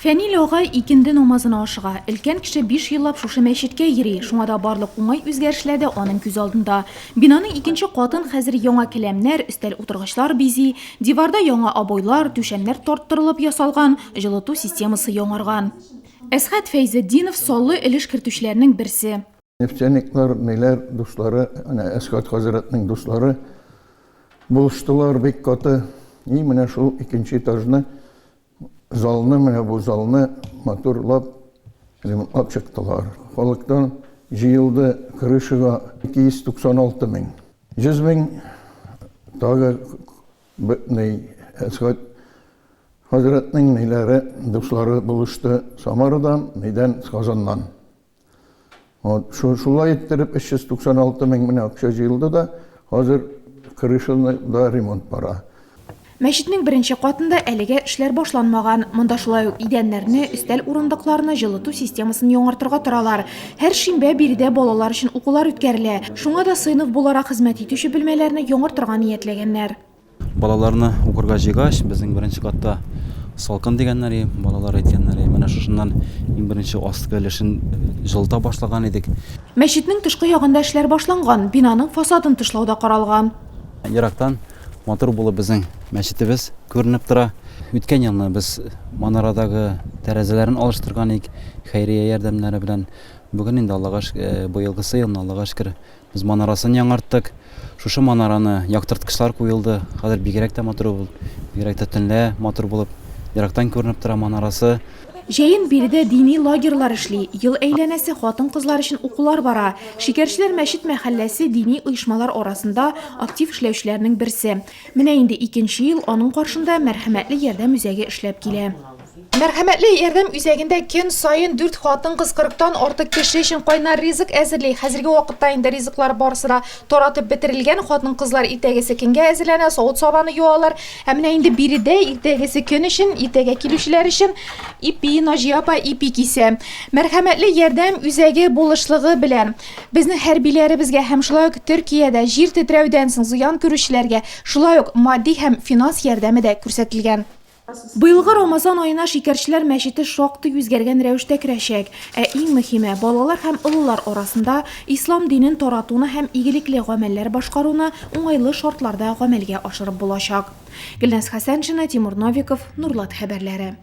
Фәнил агай икенде намазына ашыга. Өлкән кеше биш еллап шушы мәчеткә йөри, шуңа да барлык уңай үзгәрешләр дә аның күз алдында. Бинаның икенче катын хәзер яңа келәмнәр, өстәл-утыргычлар бизи, диварда яңа обойлар, түшәмнәр тарттырылып ясалган, җылыту системасы яңарган. Әсхәт Фәйзетдинов саллы өлеш кертүчеләрнең берсе. Нефтяниклар, ниләр, дуслары, әнә Әсхәт хәзрәтнең дуслары булыштылар бик каты. И менә шул икенче этажны, залны, менә бу залны матурлап, ремонтлап чыктылар. Халыктан җыелды крышага 296 мең. 100 мең тагы ни Әсхәт хәзрәтнең ниләре, дуслары булышты Самарадан, нидән, Казаннан. Вот, шулай иттереп 396 мең менә акча җыелды да, хәзер крышаны да ремонт бара. Мәчетнең беренче катында әлегә эшләр башланмаган. Монда шулай ук идәннәрне, өстәл-урындыкларны, җылыту системасын яңартырга торалар. Һәр шимбә биредә балалар өчен укулар үткәрелә. Шуңа да сыйныф буларак хезмәт итүче бүлмәләрне яңартырга ниятләгәннәр. Балаларны укырга җыйгач, безнең беренче катта салкын дигәннәр и, балалар әйткәннәр и, менә шушыннан иң беренче астгы өлешен җылыта башлаган идек. Мәчетнең тышкы ягында эшләр башланган, бинаның фасадын тышлау да каралган. Ерактан матур булып безнең мәчетебез күренеп тора. Үткән елны без манарадагы тәрәзәләрен алыштырган идек, хәйрия ярдәмнәре белән. Бүген инде, Аллага шөкер, быелгысы елны, Аллага шөкер, Без манарасын яңарттык. Шушы манараны яктырткычлар куелды. Хәзер бигрәк тә матур булып, бигрәк тә төнлә матур булып, ерактан күренеп тора манарасы. Җәен биредә дини лагерьлар эшли, ел әйләнәсе хатын-кызлар өчен укулар бара. Шикәрчеләр мәчет мәхәлләсе дини оешмалар арасында актив эшләүчеләрнең берсе. Менә инде икенче ел аның каршында Мәрхәмәтле ярдәм үзәге эшләп килә. Мәрхәмәтле ярдәм үзәгендә көн саен дүрт хатын-кыз кырыктан артык кеше өчен кайнар ризык әзерли. Хәзерге вакытта инде ризыклар барысы да таратып бетерелгән. Хатын-кызлар иртәгесе көнгә әзерләнә, савыт-сабаны юалар. Ә менә инде биредә иртәгесе көн өчен, иртәгә килүчеләр өчен ипи, Наҗия апа ипи кисә. Мәрхәмәтле ярдәм үзәге булышлыгы белән безнең хәрбиләребезгә һәм шулай ук Төркиядә җир тетрәүдән соң зыян күрүчеләргә шулай ук матди һәм финанс ярдәме дә күрсәтелгән. Быелгы Рамазан аена Шикәрчеләр мәчете шактый үзгәргән рәвештә керәчәк. Ә иң мөһиме, балалар һәм олылар арасында ислам динен таратуны һәм игелекле гамәлләр башкаруны уңайлы шартларда гамәлгә ашырып булачак. Гөлназ Хәсәншина, Тимур Новиков, Нурлат хәбәрләре.